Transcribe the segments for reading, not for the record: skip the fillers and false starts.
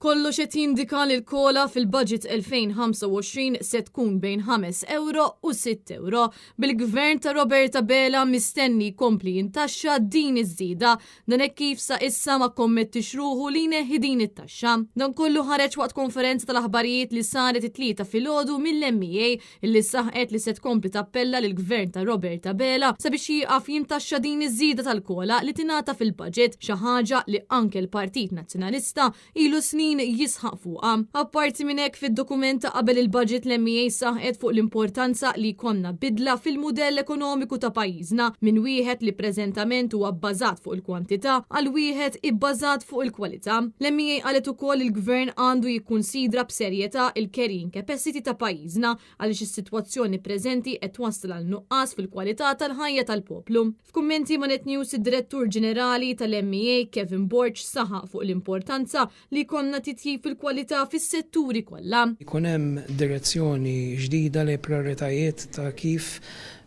Kollox qed jindika li l-COLA fil-Budget 2025 se tkun bejn 5 ewro u 6 ewro, bil-Gvern ta' Robert Abela mistenni jkompli jintaxxa din iż-żieda, dan hekk kif sa issa ma kkommettix ruħu li jneħħi din it-taxxa. Dan kollu ħareġ waqt konferenza tal-aħbarijiet li saret it-Tlieta filgħodu mill-MEA illi saħqet li se tkompli tappella lill-Gvern ta' Robert Abela sabiex jieqaf jintaxxa din iż-żieda tal-COLA li tingħata fil-budget, xi ħaġa li anke l-Partit Nazzjonalista ilu snin jisħaq fuqha. Apparti minn hekk, fid-dokument ta' qabel il-budget l-MEA saħqet fuq l-importanza li jkollna bidla fil-mudell ekonomiku ta' pajjiżna minn wieħed li preżentament huwa bbażat fuq il-kwantità għal wieħed ibbażat fuq il-kwalità. L-MEA qalet ukoll li l-Gvern għandu jikkunsidra b'serjetà il-carrying capacity ta' pajjiżna għaliex is-sitwazzjoni preżenti qed twassal għal nuqqas fil-kwalità tal-ħajja tal-poplu. F'kummenti ma' Net News id-Direttur Ġenerali tal-MEA Kevin Borg saħaq fuq l-importanza li jkollna titjib fil-kwalità fis-setturi kollha. Jkun hemm direzzjoni ġdida lejn prioritajiet ta' kif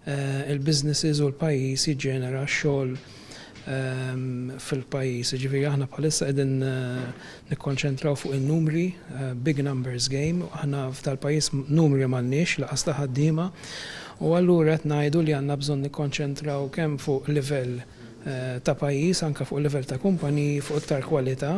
il-businesses u l-pajjiż jiġġenera x-xogħol fil-pajjiż. Jiġifieri aħna bħalissa qegħdin nikkonċentraw fuq in-numri, big numbers game, u aħna f'dal-pajjiż numri m'għandniex lanqas ta' ħaddiema u allura qed ngħidu li għandna bżonn nikkonċentraw kemm fuq livell ta' pajjiż, anke fuq livell ta' kumpaniji, fuq iktar kwalità,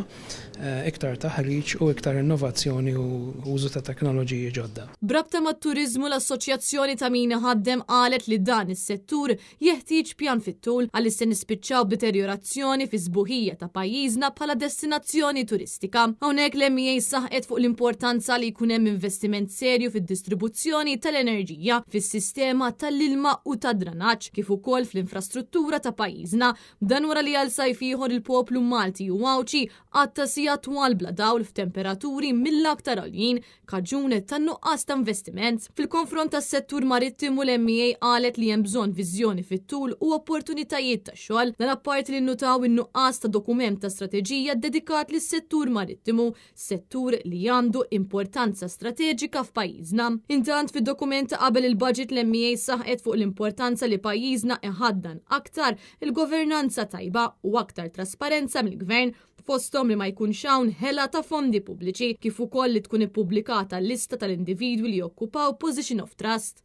iktar taħriġ u iktar innovazzjoni u użu ta' teknoloġiji ġodda. B'rabta mat-turiżmu l-Assoċjazzjoni ta' Min Iħaddem qalet li dan is-settur jeħtieġ pjan fit-tul għaliex se nispiċċaw b'deterjorazzjoni fis-sbuħija ta' pajjiżna bħala destinazzjoni turistika. Hawnhekk l-MEA saħqet fuq l-importanza li jkun hemm investiment serju fid-distribuzzjoni tal-enerġija, fis-sistema tal-ilma u tad-dranaġġ kif ukoll fl-infrastruttura ta' pajjiżna. Dan wara li għal sajf ieħor il-poplu Malti u Għawdxi qatta' sigħat twal bla dawl f'temperaturi mill-aktar għoljin kaġun tan-nuqqas ta' investiment. Fil-konfront tas-settur marittimu l-MEA qalet li hemm bżonn viżjoni fit-tul u opportunitajiet ta' xogħol. Dan apparti li nnutaw in-nuqqas ta' dokument ta' strateġija ddedikat lis-settur marittimu, settur li għandu importanza strateġika f'pajjiżna. Intant fid-dokument ta' qabel il-budget l-MEA saħqet fuq l-importanza li pajjiżna iħaddan aktar il-governanza tajba u aktar trasparenza mill-gvern fosthom li ma jkunx hawn ħela ta' fondi pubbliċi kif ukoll li tkun ippubblikata lista tal-individwi li jokkupaw position of trust.